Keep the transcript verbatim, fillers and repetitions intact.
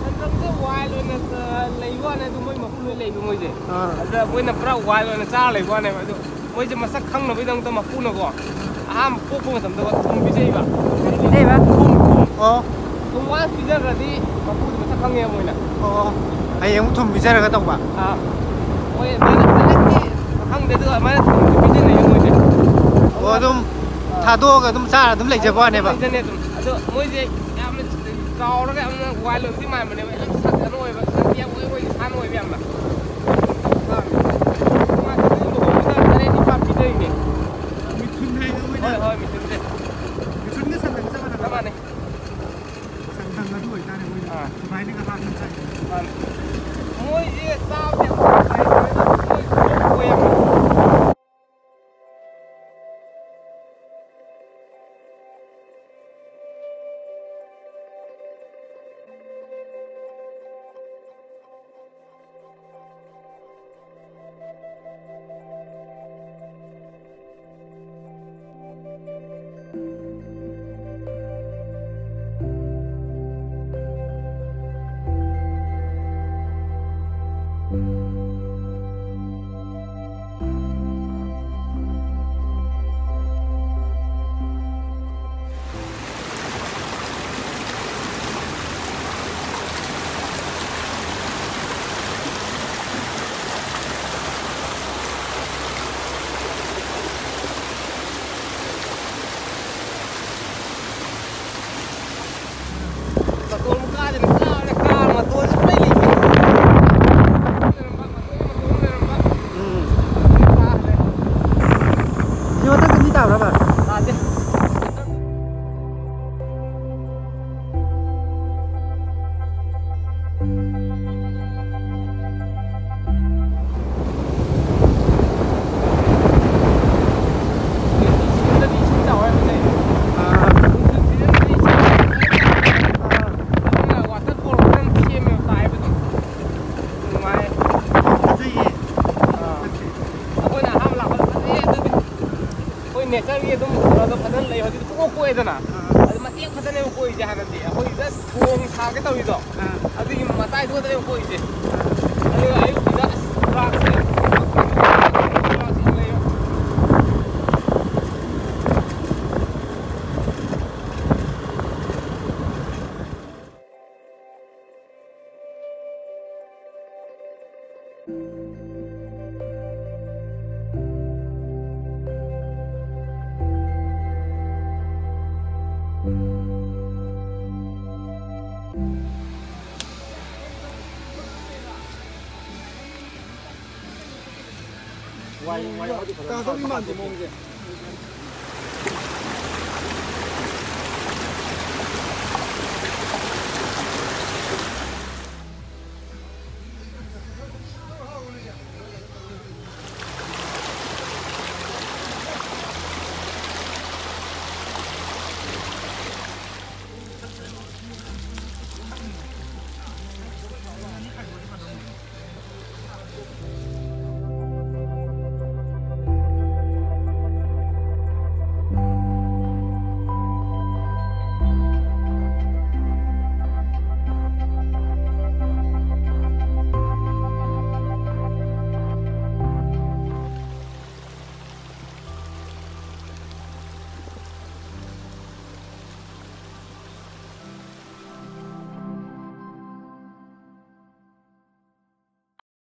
ꯁꯟꯗ꯭ꯔꯪꯁꯦ wild ꯑꯣꯏꯅ, ꯑ, ꯂꯩꯕ ꯋꯥꯅꯦ, ꯑꯗꯨ ꯃꯣꯏ ꯃꯄꯨ ꯂꯣꯏ ꯂꯩꯕ ꯃꯣꯏꯁꯦ꯫ ꯑꯥ꯫ ꯑꯗ ꯃꯣꯏꯅ ꯄꯨꯔꯥ wild ꯑꯣꯏꯅ ꯆꯥꯔ ꯂꯩꯕ ꯋꯥꯅꯦꯕ꯫ ꯑꯗꯨ ꯃꯣꯏꯁꯦ ꯃꯁꯛ ꯈꯪꯅꯕꯒꯤꯗꯃꯛꯇ ꯃꯄꯨꯅꯀꯣ ꯑꯍꯥꯟꯕ ꯄꯣꯛꯄ ꯃꯇꯝꯗ ꯊꯨꯝ ꯄꯤꯖꯩꯕ꯫ ꯀꯔꯤ ꯄꯤꯖꯩꯕ? ꯊꯨꯝ, ꯊꯨꯝ꯫ ꯑꯣ꯫ ꯊꯨꯝ ꯋꯥꯟꯁ ꯄꯤꯖꯈ꯭ꯔꯗꯤ ꯃꯄꯨꯁꯦ ꯃꯁꯛ ꯈꯪꯉꯦꯕ ꯃꯣꯏꯅ꯫ ꯑꯣ꯫ ꯍꯌꯦꯡ ꯑꯃꯨꯛ ꯊꯨꯝ ꯄꯤꯖꯔꯒ ꯇꯧꯕ? ꯑꯥ꯫ ꯍꯣꯏ, ꯑꯗꯨꯃꯥꯏꯅ ꯈꯪꯗꯦ, ꯑꯗꯨꯒ ꯑꯗꯨꯃꯥꯏꯅ ꯊꯨꯝ ꯄꯤꯖꯟꯅꯩꯌꯦ ꯃꯣꯏꯁꯦ꯫ ꯑꯣ, ꯑꯗꯨꯝ ꯑꯥ꯫ ꯊꯥꯗꯣꯛꯑꯒ ꯑꯗꯨꯝ ꯆꯥꯔ ꯑꯗꯨꯝ ꯂꯩꯖꯕ ꯋꯥꯅꯦꯕ? ꯂꯩꯖꯅꯦ ꯑꯗꯨꯝ꯫ ꯑꯗꯣ ꯃꯣꯏꯁꯦ ꯌꯥꯝꯅ ꯆꯥꯎꯔꯒ ꯌꯥꯝꯅ wild ꯑꯣꯏꯕꯗꯤ ꯃꯥꯟꯕꯅꯦꯕ, ꯌꯥꯝ ꯁꯥꯊꯤꯅ ꯑꯣꯏꯕ, ꯌꯥꯝ ꯑꯣꯏ, ꯑꯣꯏ, ꯁꯥꯟꯅ ꯑꯣꯏꯕ ꯌꯥꯝꯅ꯫ ꯃꯥ ꯂꯨꯍꯣꯡꯕꯗ ꯇꯔꯦꯠ ꯅꯤꯄꯥꯜ ꯄꯤꯖꯔꯤꯅꯦ꯫ ꯃꯤꯊꯨꯟ ꯍꯥꯏꯗꯣ ꯃꯣꯏꯅ ꯍꯣꯏ, ꯍꯣꯏ, ꯃꯤꯊꯨꯟꯁꯦ꯫ ꯃꯤꯊꯨꯟꯒ ꯁꯟꯗꯪꯒ ꯆꯞ ꯃꯥꯟꯅꯕ꯫ ꯆꯞ ꯃꯥꯟꯅꯩ꯫ ꯁꯟꯗꯪ ꯑꯗꯨ ꯑꯣꯏꯇꯥꯔꯦ ꯃꯣꯏꯅ ꯑꯥ꯫ ꯁꯨꯃꯥꯏꯅꯒ ꯍꯥꯞꯅ ꯆꯥꯏ꯫ ꯃꯥꯅꯦ꯫ ꯃꯣꯏꯁꯦ ꯆꯥꯕꯗꯤ ꯌꯥꯝ ꯍꯥꯎꯋꯦ꯫ ꯇꯥꯗꯦ꯫ ꯋꯥꯇꯔꯐꯣꯜ ꯈꯔ ꯁꯦꯝꯃꯦꯕ, ꯇꯥꯏꯕꯗꯣ꯫ ꯅꯨꯡꯉꯥꯏ꯫ ꯐꯖꯩꯌꯦ꯫ ꯑꯥ꯫ ꯑꯩꯈꯣꯏꯅ ꯑꯍꯥꯟꯕ ꯂꯥꯛꯄꯗ ꯐꯖꯩꯌꯦ ꯑꯗꯨꯗꯤ꯫ ꯑꯩꯈꯣꯏ ꯅꯦꯆꯔꯒꯤ ꯑꯗꯨꯝ ꯀꯩꯅꯣꯗꯣ ꯐꯖꯅ ꯂꯩ꯫ ꯍꯧꯖꯤꯛꯇꯤ ꯄꯨꯡꯀꯣꯛ ꯀꯣꯛꯑꯦꯗꯅ꯫ ꯑꯥ꯫ ꯑꯗꯨ ꯃꯇꯦꯛ ꯈꯛꯇꯅꯦꯕ ꯀꯣꯛꯏꯁꯦ ꯍꯥꯟꯅꯗꯤ꯫ ꯑꯩꯈꯣꯏ ꯖꯁ ꯊꯣꯡ ꯁꯥꯒꯦ ꯇꯧꯔꯤꯗꯣ꯫ ꯑꯥ꯫ ꯑꯗꯨꯒꯤ ꯃꯇꯥꯏꯗꯨ ꯈꯛꯇꯅꯦꯕ ꯀꯣꯛꯏꯁꯦ꯫ ꯑꯗꯨꯒ ꯑꯌꯨꯛꯀꯤꯗ ꯑꯁ ꯈꯨꯔꯥꯛꯁꯦ, ꯈꯨꯔꯥꯛꯁꯦ ꯌꯥꯝ ꯂꯩꯌꯦ꯫ ꯋꯥꯏ, ꯋꯥꯏ, ꯋꯥꯏ꯫ ꯇꯥꯗꯧꯗꯤ ꯃꯥꯟꯗꯦ ꯃꯑꯣꯡꯁꯦ꯫